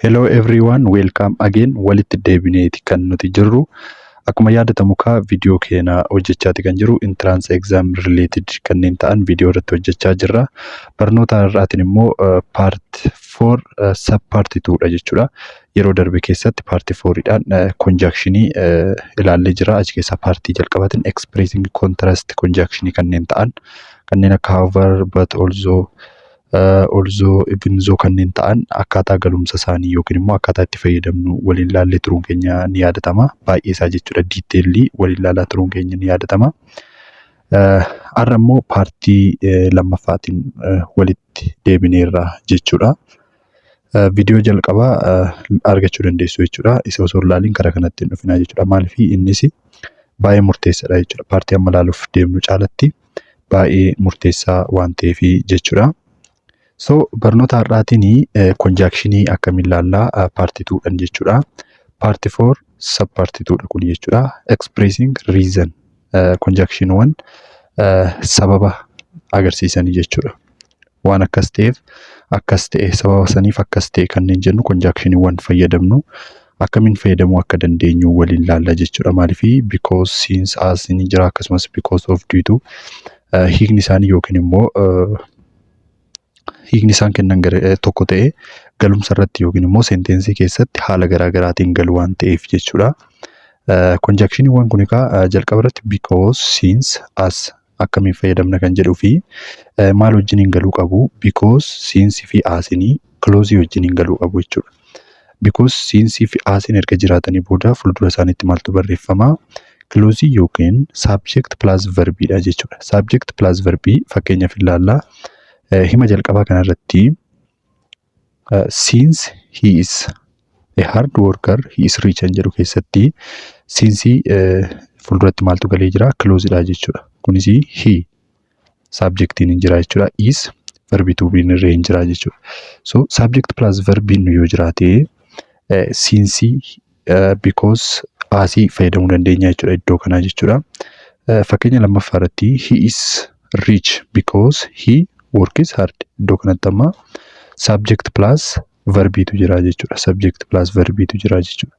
Hello everyone, welcome again. Walitti deebineeti kan nuti jirru. Akkuma yaadatamu kaa viidiyoo keenya hojjechaati kan jiru entrance exam related kanneen ta'an viidiyoo irratti hojjechaa jirra. Barnoota har'aatiin immoo part 4 sub part 2 dha jechuudha. Yeroo darbe keessatti part 4dhaan conjunctionii ilaallee jira. Achi keessaa partii jalqabaatiin expressing contrast conjunctionii kanneen ta'an, kanneen akka however, but, also, although, even though kanneen ta'an akkaataa galumsa isaanii yookiin immoo akkaataa itti fayyadamnu waliin ilaallee turuun keenya ni yaadatama. Baay'ee isaa jechuudha, detailii waliin ilaalaa turuun keenya ni yaadatama. Har'a immoo partii lammaffaatiin walitti deebineerra jechuudha. Viidiyoo jalqabaa argachuu dandeessu jechuudha. Isa osoo hin ilaaliin karaa kanatti hin dhufinaa jechuudha. Maaliif? Innis baay'ee murteessaadha jechuudha. Partii amma ilaaluuf deemnu caalatti baay'ee murteessaa waan ta'eef jechuudha. So barnoota har'aatiin conjunctionii akkamiin ilaallaa part twodhaan jechuudha. Part 4 sub part twodha kun jechuudha. Expressing reason conjunctioniiwwan sababa agarsiisanii jechuudha. Waan akkas ta'eef akkas ta'e, sababa saniif akkas ta'e kanneen jennu conjunctioniiwwan fayyadamnu akkamiin fayyadamuu akka dandeenyu waliin ilaalla jechuudha. Maaliif? Because, since, as ni jira, akkasumas because of, due to hiikni isaanii yookiin immoo hiikni isaan kennan tokko ta'ee galumsa irratti yookiin immoo sentenceii keessatti haala garaa garaatiin galu waan ta'eef jechuudha. Conjunctioniiwwan kun egaa jalqaba irratti because, since, as akkamiin fayyadamna kan jedhuu fi maal wajjiniin galuu qabu. Because, since fi asinii clauseii wajjiniin galuu qabu jechuudha. Because, since fi asin erga jiraatanii booda fuuldura isaaniitti maaltu barreeffama? Clauseii yookiin subject plus verbiidha jechuudha. Subject plus verbii fakkeenyaaf ilaallaa. Hima jalqabaa kanarratti "Since he is a hard worker, he is rich" kan jedhu keessatti since fuulduratti maaltu galee jira? Clauseidha jechuudha. Kunis he subjectiin hin jira jechuudha. Is verb to be irra hin jira jechuudha. So subject plus verbiin yoo jiraate since, because, asii fayyadamuu dandeenya jechuudha iddoo kanaa jechuudha. Fakkeenya lammaffaa irratti "He is rich because he works hard." Iddoo kanatti amma subject plus verbiitu jira jechuudha. Subject plus verbiitu jira jechuudha.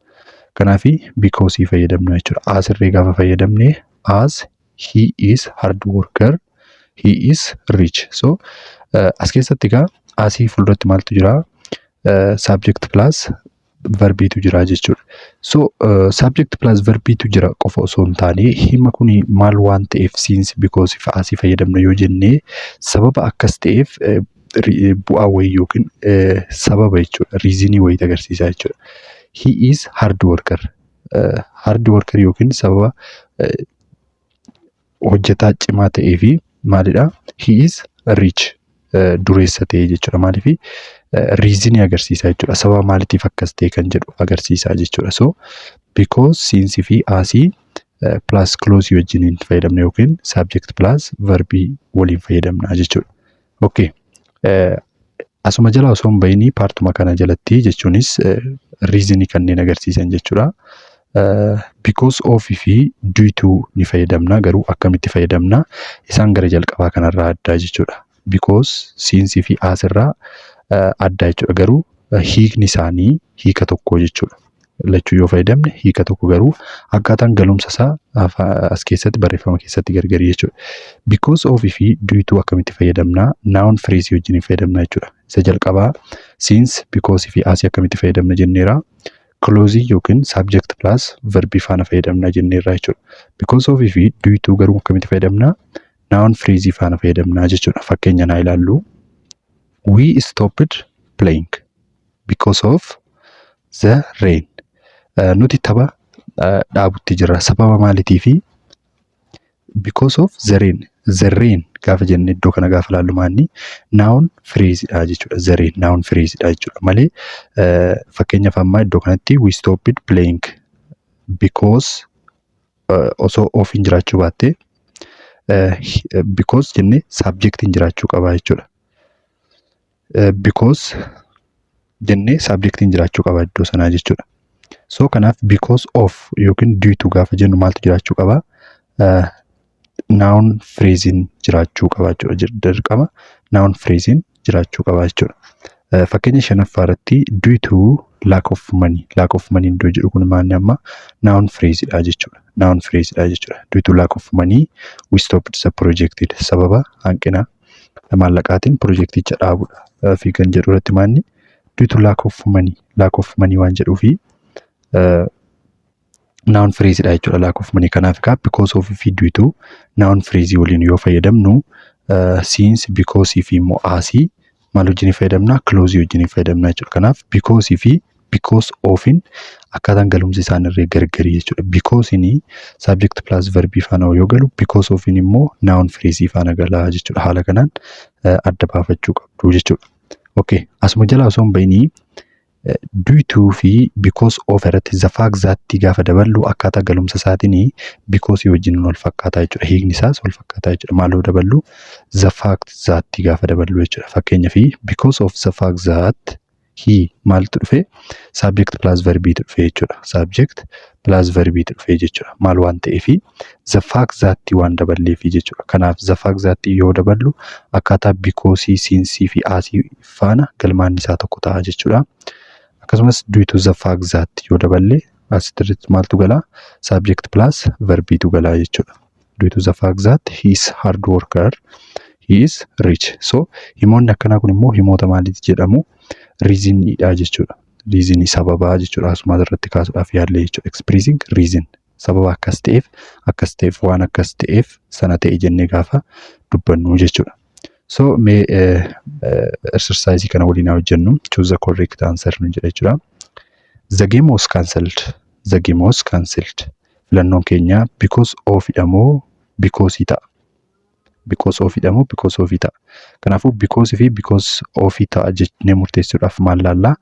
Kanaafi because fayyadamna jechuudha. As irree gaafa fayyadamne, as he is hard worker, he is rich. So as keessatti egaa asii fuulduratti maaltu jira? Subject plus verbiitu jira jechuudha. So subject plus verbiitu jira qofa osoo hin taane, hima kuni maal waan ta'eef since, because fi asii fayyadamna yoo jennee, sababa akkas ta'eef bu'aa wayii yookiin sababa jechuudha. Reasonii wayii agarsiisa jechuudha. He is hard worker. Hard worker yookiin sababa hojjetaa cimaa ta'ee fi maalidha? He is rich, dureessa ta'e jechuudha. Maaliif? Reasonii agarsiisa jechuudha. Sababa maaliitiif akkas ta'e kan jedhu agarsiisa jechuudha. So because, since fi asii plus clause wajjiniin fayyadamna yookiin subject plus verbii waliin fayyadamna jechuudha. Okay. Asuma jala osoo hin bahinii partuma kana jalatti jechuunis reasonii kanneen agarsiisan jechuudha. Because of fi due to ni fayyadamna, garuu akkamitti fayyadamna? Isaan gara jalqabaa kanarraa addaa jechuudha. Because, since fi as irraa addaa jechuudha, garuu hiikni isaanii hiika tokko jechuudha. Lachuu yoo fayyadamne hiika tokko, garuu akkaataan galumsa isaa as keessatti barreeffama keessatti gargari jechuudha. Because of fi due to akkamitti fayyadamna? Noun phrase wajjin fayyadamna jechuudha. Isa jalqabaa since, because fi asii akkamitti fayyadamna jenneera. Clause yookiin subject plus verbii faana fayyadamna jenneerra jechuudha. Because of fi due to garuu akkamitti fayyadamna? Noun phrase faana fayyadamna jechuudha. Fakkeenya naa ilaallu. We stopped playing because of the rain. Nuti tapha dhaabutti jirra. Sababa maaliitiifi? Because of the rain. The rain gaafa jenne iddoo kana gaafa ilaallu maanni? Noun phraseidha jechuudha. The rain noun phraseidha jechuudha. Malee fakkeenyaaf amma iddoo kanatti we stopped playing because osoo of hin jiraachuu baatte, because jenne subjectiin jiraachuu qaba jechuudha. Because jennee subjectiin jiraachuu qaba iddoo sanaa jechuudha. So kanaaf because of yookiin due to gaafa jennu maaltu jiraachuu qaba? Noun phrasein jiraachuu qaba jechuudha. Dirqama noun phrasein jiraachuu qaba jechuudha. Fakkeenya shanaffaa irratti due to Lack of money. Lack of money iddoo jedhu kun maanni amma noun phrase dha jechuudha. Noun phrase dha jechuudha. Due to lack of money, we stopped the project. Sababa hanqina maallaqaatiin projekticha dhaabuudha fi kan jedhu irratti maanni due to lack of money. Lack of money waan jedhuu fi noun phrase dha jechuudha, lack of money. Kanaaf egaa because of fi due to noun phrase waliin yoo fayyadamnu, since, because fi immoo as maal wajjin fayyadamna? Clause wajjin fayyadamna jechuudha. Kanaaf because fi because ofin akkaataan galumsi isaanirree gargari jechuudha. Because inni subject plus verb faana yoo galu, because ofin immoo noun phrase faana gala jechuudha. Haala kanaan adda baafachuu qabdu jechuudha. Okay, asuma jalaa osoo hin bahinii, due to fi because of irratti the fact that gaafa daballu akkaataa galumsa isaatiin because wajjin wal fakkaataa jechuudha. Hiikni isaas wal fakkaataa jechuudha. Maaloo daballu? The fact that gaafa daballu jechuudha. Fakkeenyaaf, because of the fact that he, maaltu dhufe? Subject plus verbiitu dhufe jechuudha. Subject plus verbiitu dhufe jechuudha. Maal waan ta'eefi? The fact that waan daballeefi jechuudha. Kanaaf the fact that yoo daballu akkaataa because, since fi as faana galmaan isaa tokko ta'a jechuudha. Akkasumas due to the fact that yoo daballe asitti maaltu galaa? Subject plus verbiitu galaa jechuudha. Due to the fact that he is hard worker, he is rich. So himoonni akkanaa kun immoo himoota maaliiti jedhamu? Reasoniidha jechuudha. Reasonii, sababaa jechuudha. Asuma irratti kaasuudhaaf yaallee jechuudha. Expressing reason, sababa akkas ta'eef, akkas ta'eef, waan akkas ta'eef sana ta'e jennee gaafa dubbannu jechuudha. So mee exercise kana waliin haa hojjennu. Choose the correct answer nu jedha jechuudha. The game was cancelled. The game was cancelled. Filannoon keenya because of moo because ta'a? Because of moo because of ta'a? Kanaafuu because fi because of ta'a jennee murteessuudhaaf maal laallaa?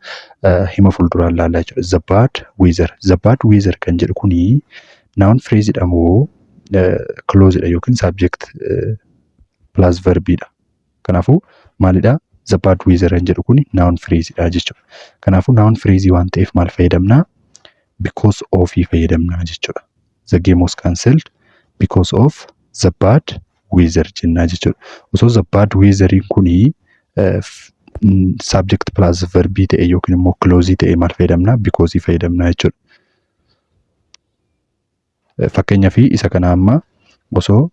Hima fuulduraan laallaa jechuudha. The bad weather. The bad weather kan jedhu kuni noun phrase dha moo clause dha yookiin subject plus verb dha? Kanaafuu maalidha? The bad weather kan jedhu kuni noun phrase dha jechuudha. Kanaafuu noun phrase waan ta'eef maal fayyadamnaa? Because of fayyadamnaa jechuudha. The game was cancelled because of the bad weather jennaa jechuudha. Osoo the bad weatheriin kuni subject plus verb ta'e yookiin immoo clause ta'e maal fayyadamnaa? Because fayyadamnaa jechuudha. Fakkeenyaaf, isa kana amma osoo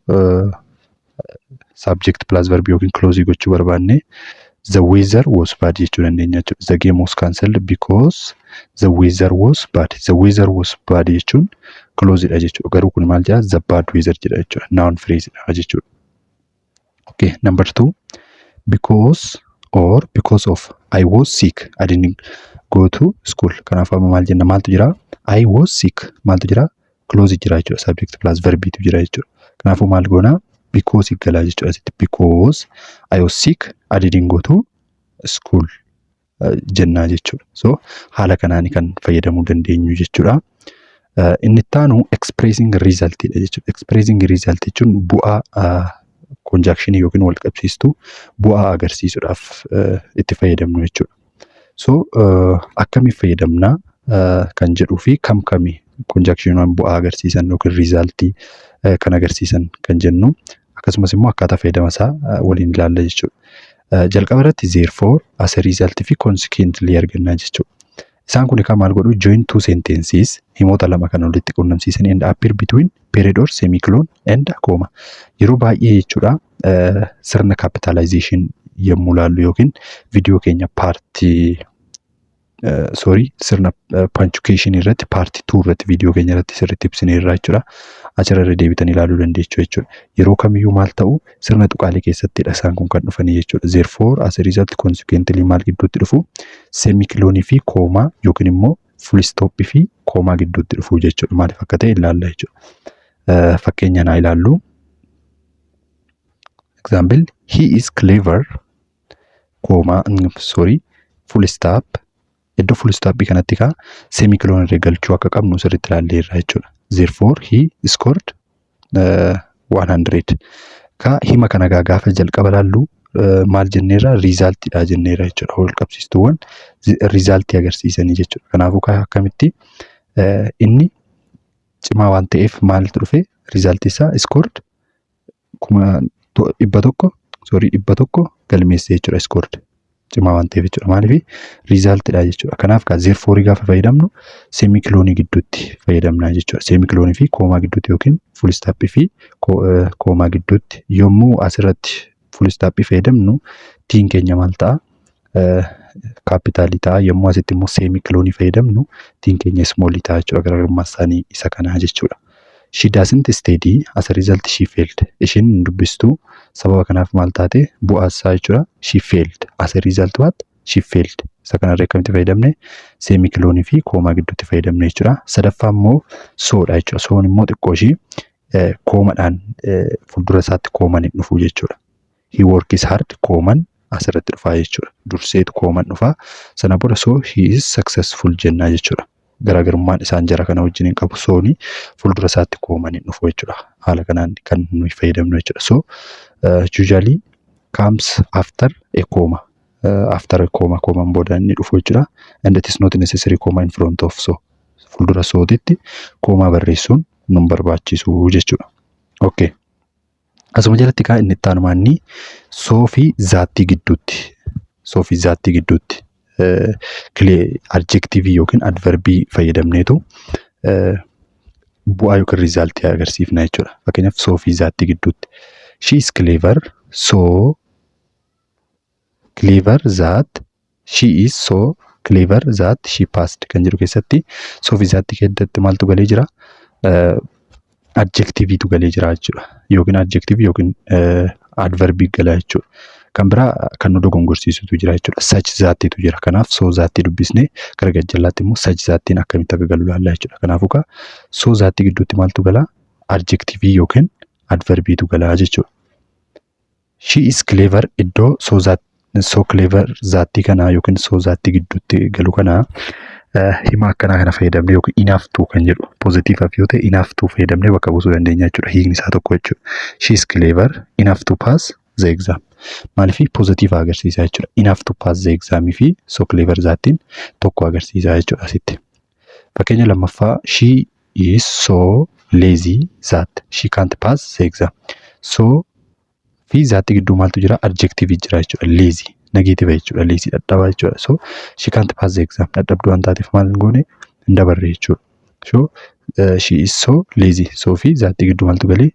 subject plus verb yookiin clause gochuu barbaanne, the weather was bad jechuu dandeenya jechuudha. The game was cancelled because the weather was bad. The weather was bad jechuun clause dha jechuudha. Garuu kun maal jedha? The bad weather jedha jechuudha. Noun phrase dha jechuudha. Okay, number two, because or because of I was sick, I didn't go to school. Kanaaf amma maal jenna? Maaltu jira? I was sick. Maaltu jira? Clause jira jechuudha. Subject plus verbiitu jira jechuudha. Kanaafuu maal goona? Because galaa jechuudha asitti. Because I was sick, I didn't go to school jennaa jechuudha. So haala kanaan kan fayyadamuu dandeenyu jechuudha. Inni itti aanu expressing result dha jechuudha. Expressing result jechuun bu'aa conjunctionii yookiin wal qabsiistuu bu'aa agarsiisuudhaaf itti fayyadamnu jechuudha. So akkamiif fayyadamnaa kan jedhuu fi kam kami conjunctioniiwwan bu'aa agarsiisan yookiin resultii kan agarsiisan kan jennu, akkasumas immoo akkaataa fayyadama isaa waliin ilaalla jechuudha. Jalqaba irratti therefore, as a result fi consequently argannaa jechuudha. Isaan kun egaa maal godhu? Join two sentences, himoota lama kan walitti quunnamsiisan, and appear between period or semicolon and comma. Yeroo baay'ee jechuudha, sirna capitalization yommuu laallu yookiin viidiyoo keenya part, sorry, sirna punctuation irratti part 2 irratti viidiyoo keenya irratti sirriitti ibsineerra jechuudha. Achirra irra deebitanii ilaaluu dandeessu jechuudha. Yeroo kamiyyuu maal ta'u, sirna tuqaalee keessattidha isaan kun kan dhufanii jechuudha. Therefore, as a result, consequently maal gidduutti dhufu? Semicolonii fi comma yookiin immoo full stop fi comma gidduutti dhufu jechuudha. Maaliif akka ta'e ilaalla jechuudha. Fakkeenya naa ilaallu. Example, he is clever, comma, sorry, full stop. Iddoo full stop kanatti kaa semicolon irra galchuu akka qabnu sirriitti ilaalleerra jechuudha. Therefore he scored 100. Ka hima kana gaa gaafa jalqaba laallu maal jenneerra? Resultiidha jenneerra jechuudha. Wal qabsiistuuwwan resultii agarsiisanii jechuudha. Kanaafuu kaa akkamitti inni cimaa waan ta'eef maaltu dhufe? Resultii isaa scored 100,000, sorry, 100 galmeesse jechuudha, scored. Cimaa waan ta'eef jechuudha. Maaliif? Resultidha jechuudha. Kanaaf kaa therefore gaafa fayyadamnu semicolonii gidduutti fayyadamna jechuudha. Semicolonii fi comma gidduutti yookiin full stopii fi comma gidduutti. Yommuu asirratti full stopii fayyadamnu, Tiin keenya maal ta'a? Capitalii ta'a. Yommuu asitti immoo semicolonii fayyadamnu, Tiin keenya smallii ta'a jechuudha. Garaagarummaan isaanii isa kanaa jechuudha. She doesn't study, as a result she failed. Isheen hin dubbistu, sababa kanaaf maal taate bu'aa isaa jechuudha. She failed. As a result what? She failed. Isa kanarra akkamitti fayyadamne? Semicolonii fi comma gidduutti fayyadamne jechuudha. Sadaffaa immoo sodha jechuudha. Son immoo xiqqoo ishii commadhaan fuuldura isaatti comman hin dhufu jechuudha. He works hard, comman asirratti dhufaa jechuudha. Durseetu comman dhufaa. Sana booda so he is successful jennaa jechuudha. Garaagarummaan isaan jara kana wajjin hin qabu, soni fuuldura isaatti comman hin dhufu jechuudha. Haala kanaan kan nuyi fayyadamnu jechuudha. So usually comes after a comma. After a comma, comman booda inni dhufu jechuudha. And it is not necessary comma in front of so. Fuuldura sotitti comma barreessuun nun barbaachisu jechuudha. Okay. Asuma jalatti kaa inni itti aanu maanni? So fi thatii gidduutti. So fi thatii gidduutti adjectiveii yookiin adverbii fayyadamneetu bu'aa yookiin resultii agarsiifna jechuudha. Fakkeenyaaf, so fi thatii gidduutti. She is clever, so clever that, she is so clever that she passed kan jedhu keessatti so fi thatii keessatti maaltu galee jira? Adjectiveiitu galee jira jechuudha. Yookiin adjectiveii yookiin adverbii gala jechuudha. Kan biraa kan nu dogongorsiisutu jira jechuudha. Such thatiitu jira. Kanaaf so thatii dubbisnee gara gajjallaatti immoo such thattiin akkamitti akka galu ilaalla jechuudha. Kanaafuu kaa so thatii gidduutti maaltu galaa? Adjectiveii yookiin adverbiitu galaa jechuudha. She is clever iddoo so that, so clever thatii kanaa yookiin so thatii gidduutti galu kanaa hima akkanaa kana fayyadamnee yookiin enough to kan jedhu positiveaaf yoo ta'e enough to fayyadamnee bakka buusuu dandeenya jechuudha. Hiikni isaa tokko jechuudha. She is clever enough to pass the exam. Maaliif? Positive agarsiisa jechuudha. Enough to pass the exam fi so clever thattiin tokko agarsiisa jechuudha asitti. Fakkeenya lammaffaa, she is so lazy that she can't pass the exam. So fi thatii gidduu maaltu jira? Adjective jira jechuudha. Lazy negative jechuudha. Lazy dadhabaa jechuudha. So she can't pass the exam. Dadhabduu waan taateef maal hin goone? Hin dabarre jechuudha. So she is so lazy. So fi thatii gidduu maaltu galee?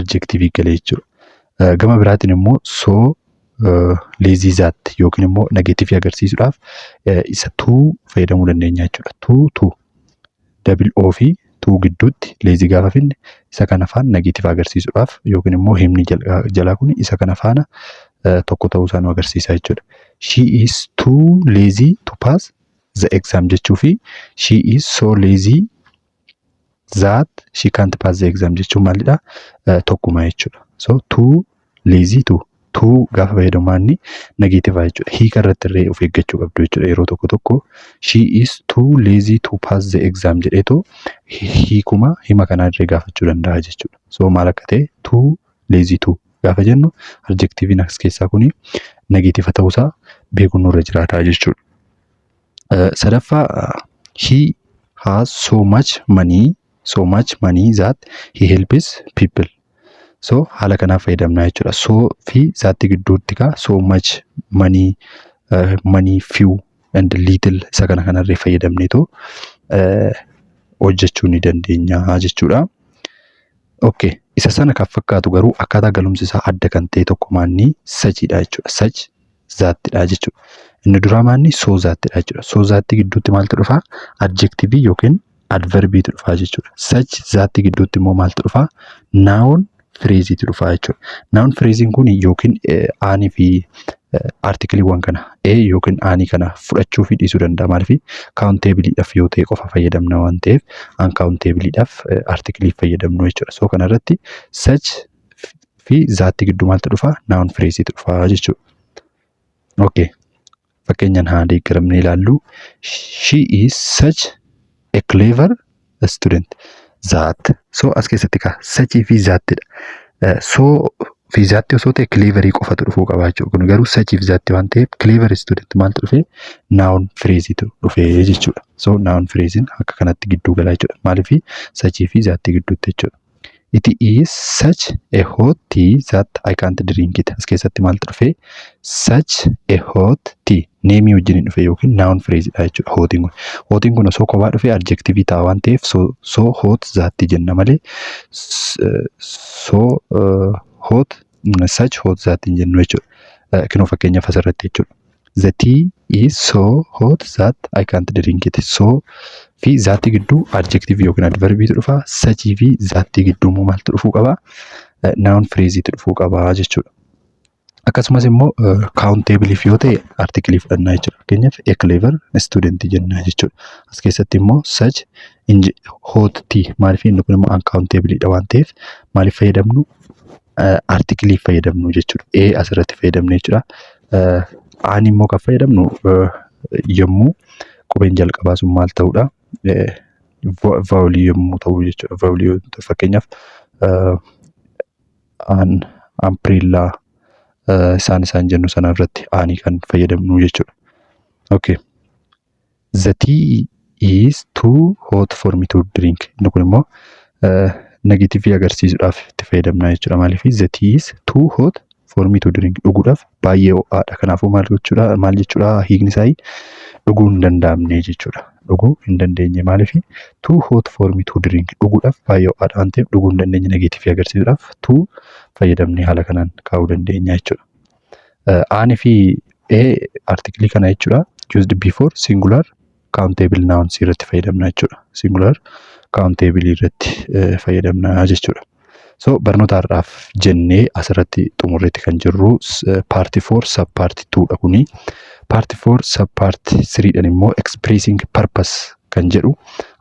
Adjective galee jechuudha. Gama biraatiin immoo so lazy that yookiin immoo negative agarsiisuudhaaf isa too fayyadamuu dandeenya jechuudha. Too, too, double o fi too gidduutti lazy gaafa finne isa kana faana negative agarsiisuudhaaf yookiin immoo himni jalaa kun isa kana faana tokko ta'uu isaa nu agarsiisa jechuudha. She is too lazy to pass the exam jechuu fi she is so lazy that she can't pass the exam jechuun maalidha? Tokkuma jechuudha. So too lazy to, too gaafa fayyadamu inni negative jechuudha. Hiika irratti illee of eeggachuu qabdu jechuudha. Yeroo tokko tokko she is too lazy to pass the exam jedheetoo hiikuma hima kanaa illee gaafachuu danda'a jechuudha. So maal akka ta'e, too lazy to gaafa jennu adjectiveiin as keessaa kuni negative ta'uusaa beekuun nurra jiraata jechuudha. Sadaffaa, he has so much money, so much money that he helps people. So haala kanaaf fayyadamna jechuudha. So fi thatii gidduutti kaa so much money, money, few and little isa kana kanarree fayyadamneetoo hojjechuu ni dandeenya jechuudha. Okay. Isa sana kan fakkaatu garuu akkaataa galumsi isaa adda kan ta'e tokko maanni? Suchidha jechuudha. Such thatidha jechuudha. Inni duraa maanni? So thatidha jechuudha. So thatii gidduutti maaltu dhufaa? Adjectiveii yookiin adverbiitu dhufaa jechuudha. Such thatii gidduutti immoo maaltu dhufaa? Noun phraseiitu dhufaa jechuudha. Noun phraseiin kun yookiin anii fi articleiiwwan kana a yookiin anii kana fudhachuu fi dhiisuu danda'a. Maaliif? Countableiidhaaf yoo ta'e qofa fayyadamna waan ta'eef uncountableiidhaaf articleii fayyadamnu jechuudha. So kanarratti such fi thatii gidduu maaltu dhufaa? Noun phraseiitu dhufaa jechuudha. Okay. Fakkeenyaan haa deeggaramnee ilaallu. She is such a clever student that. So as keessatti kaa suchii fi thatidha. So fi thatii osoo ta'e cleverii qofatu dhufuu qaba jechuudha. Kun garuu suchii fi thatii waan ta'eef clever student maaltu dhufee? Noun phraseiitu dhufee jechuudha. So noun phraseiin akka kanatti gidduu galaa jechuudha. Maaliif? Suchii fi thatii gidduutti jechuudha. It is such a hot tea that I can't drink it. As keessatti maaltu dhufe? Such a hot tea. Nameii wajjin dhufe yookiin noun phrase dha jechuudha hotiin kun. Hotiin kun osoo kophaa dhufe adjective ta'a waan ta'eef so hot that jenna malee so hot, such hot that hin jennu jechuudha. Kunoo fakkeenyaaf asirratti jechuudha. The tea is so hot that I can't drink it. So fi that gidduu adjective yookiin adverbiitu dhufa. Suchii fi that gidduu immoo maaltu dhufuu qaba? Noun phrase'itu dhufuu qaba jechuudha. Akkasumas immoo countableiif yoo ta'e articleii fudhannaa jechuudha. Fakkeenyaaf, a clever student jenna jechuudha. As keessatti immoo such hot tea, maaliif inni kun immoo uncountableidha waan ta'eef maaliif fayyadamnu? Articleii fayyadamnu jechuudha. A asirratti fayyadamne jechuudha. An immoo kan fayyadamnu yommuu qubeen jalqabaa sun maal ta'uudha? Vowelii yommuu ta'u jechuudha. Vowelii fakkeenyaaf an umbrella isaan jennu sana irratti anii kan fayyadamnu jechuudha. Okay. The tea is too hot for me to drink. Inni kun immoo negativeii agarsiisuudhaaf itti fayyadamna jechuudha. Maaliif? The tea is too hot for me to drink, dhuguudhaaf baay'ee ho'aadha. Kanaafuu maal gochuudha? Maal jechuudha hiikni isaa? Dhuguu hin danda'amne jechuudha. Dhuguu hin dandeenye. Maaliif? Too hot for me to drink, dhuguudhaaf baay'ee ho'aadha waan ta'eef dhuguu hin dandeenye. Negativeii agarsiisuudhaaf too fayyadamnee haala kanaan kaa'uu dandeenya jechuudha. Anii fi a articleii kana jechuudha. Used before singular countable nouns irratti fayyadamna jechuudha. Singular countable irratti fayyadamna jechuudha. So barnoota har'aaf jennee asirratti xumurreetti kan jirru part 4 sub part 2 dha kuni. Part 4 sub part 3 dhaan immoo expressing purpose kan jedhu,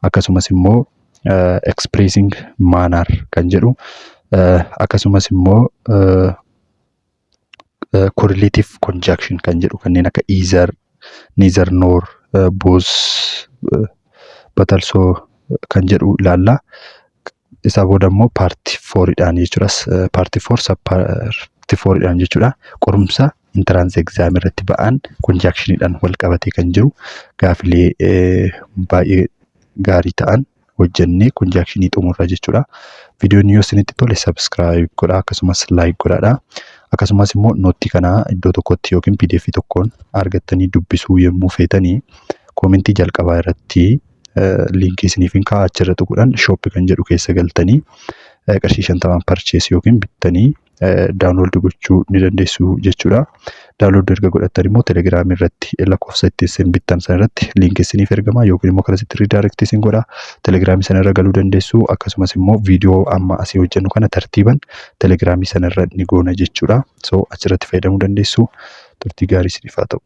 akkasumas immoo expressing manner kan jedhu, akkasumas immoo correlative conjunction kan jedhu, kanneen akka either, neither nor, both, but also kan jedhu ilaalla. Isaa booda immoo part fouriidhaan jechuudha. Part 4 sub part fouriidhaan jechuudha. Qorumsa entrance exam irratti ba'an conjunctioniidhaan wal qabatee kan jiru gaafilee baay'ee gaarii ta'an hojjennee conjunctionii xumurra jechuudha. Viidiyoon yoo isinitti tole subscribe godhaa, akkasumas like godhaadha. Akkasumas immoo noteii kanaa iddoo tokkotti yookiin PDF tokkoon argattanii dubbisuu yommuu feetanii commentii jalqabaa irratti linkii isiniif hin kaa'aa, achirra tuquudhaan shop kan jedhu keessa galtanii qarshii 50n purchase yookiin bittanii download gochuu ni dandeessu jechuudha. Download erga godhattan immoo Telegramii irratti lakkoofsa ittiin isin bittan sana irratti linkii isiniif ergama yookiin immoo karaa sitti redirectii isin godha. Telegramii sana irra galuu dandeessu. Akkasumas immoo viidiyoo amma asii hojjennu kana tartiiban Telegramii sana irra ni goona jechuudha. So achirratti fayyadamuu dandeessu. Turtii gaarii isiniif haa ta'u.